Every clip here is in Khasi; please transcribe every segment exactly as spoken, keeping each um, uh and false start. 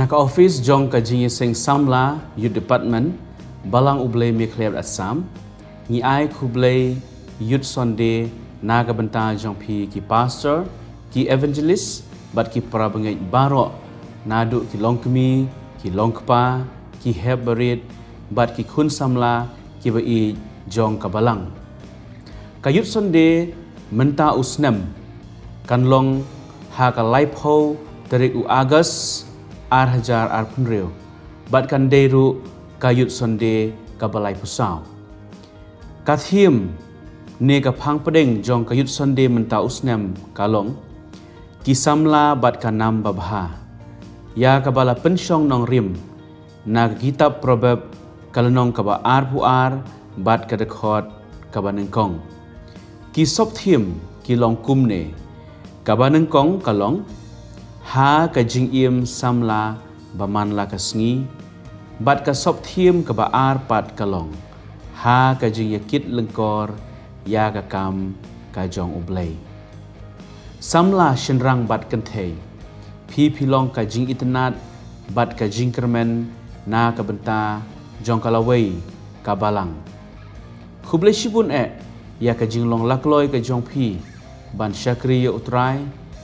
Na ka office jong ka Jingïaseng Samla Youth Department, Balang U Blei Meghalaya Assam, ngi ai khublei Youth Sunday na ka bynta jong phi ki pastor, ki evangelist, bad ki para bangeit baroh, naduh ki longkmie, ki longkpa, ki hep barit, bad ki khun samla, ki ba ïeit jong ka Balang. Ka Youth Sunday mynta u snem kan long ha ka laiphew tarik u August ar hajar arphew hynriew, bad kan dei ruh ka Youth Sunday ka ba laiphew saw. Ka theme ne ka phang pdeng jong ka Youth Sunday mynta u snem ka long, Ki Samla bad ka Nam Babha. Ïa ka ba la pynshong nongrim na ka kitab Proverb ka lynnong ka ba arphew ar bad ka dkhot ka ba nyngkong. Ki sub theme ki long kumne. Ka ba nyngkong ka long, Ha ka jingim samla ba man la ka sngi. Bad ka sub theme ka ba ar pat ka long, Ha ka jingïakit lyngkor ïa ka kam ka jong U Blei. Samla shynrang bad kynthei, phi phi long ka jingitynnad bad ka jingkyrmen na ka bynta jong ka lawei ka Balang. Khublei shibun eh ïa ka jinglong lakloi ka jong phi ban shakri ïa U Trai,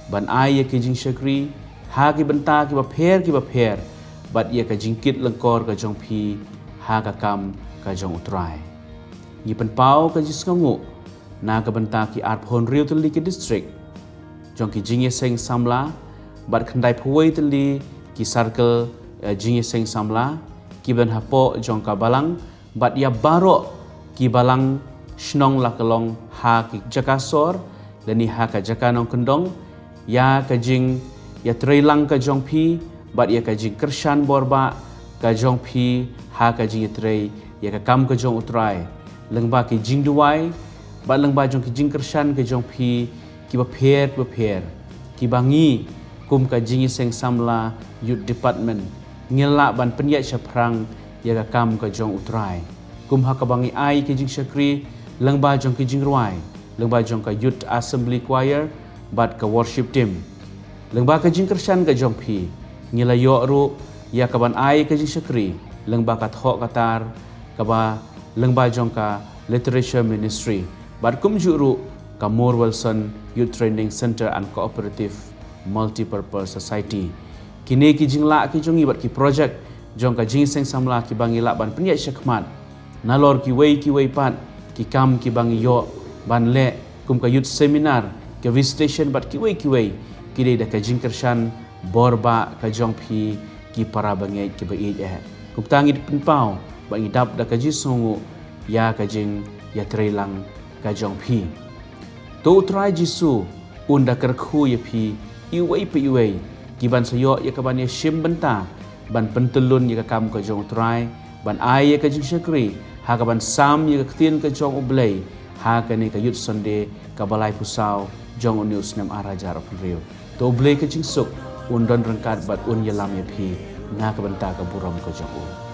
ban ai ïa ki jingshakri ha ki bynta ki bapher ki bapher, bad ïa ka jingkit lyngkor ka jong phi ha ka kam ka jong U Trai. Ngi pynpaw ka jingsngewnguh na ka bynta ki arphew hynriew tylli ki district jong ki Jingïaseng Samla, bad khyndaiphew wei tylli ki circle, eh, Jingïaseng Samla ki ban hapoh jong ka Balang, bad ïa baroh ki Balang shnong la ka long ha ki jaka sor lane ha ka jaka nongkyndong, ïa ka jingïatreilang ka jong phi bad ïa ka jingkyrshan borbah ka jong phi ha ka jingïatrei ïa ka kam ka jong U Trai, lyngba ki jingduwai bad lyngba jong ki jingkyrshan ka jong phi ki bapher ki bapher, ki ba ngi kum ka Jingïaseng Samla Youth Department ngi lah ban pynïaid shaphrang ïa ka kam ka jong U Trai, kum ha ka ba ngi ai ki jingshakri lyngba jong ki jingrwai, lyngba jong ka Youth Assembly Choir bad ka worship team. Lyngba ka jingkyrshan ka jong phi ngi la ïoh ruh ïa ka ban ai ka jingshakri lyngba ka thoh ka tar ka ba lyngba jong ka Literature Ministry, bad kumjuh ruh ka Moore Wilson Youth Training Centre and Cooperative Multipurpose Society. Kine ki jinglah ki jong ngi bad ki project jong ka Jingïaseng Samla ki ba ngi lah ban pynïaid shakhmat nalor kiwei kiwei pat ki kam ki ba ngi ïoh ban leh kum ka youth seminar, ka visitation bad kiwei kiwei, ki dei da ka jingkyrshan borbah ka jong phi ki para bangeit ki ba ïeit eh. Kumta ngi pynpaw bad ngi dap da ka jingsngewnguh ïa ka jingïatreilang ka jong phi. To U Trai Jisu un da kyrkhu ïa phi iwei pa iwei ki ban sa ïoh ïa ka ban ïashim bynta ban pyntyllun ïa ka kam ka jong U Trai, ban ai ïa ka jingshakri ha ka ban sam ïa ka ktien ka jong U Blei ha kane ka Youth Sunday ka ba laiphew saw jong une u snem ar hajar arphew hynriew. To U Blei ka jingsuk un don ryngkat bad un ïalam ïa phi na ka bynta ka burom ka jong u.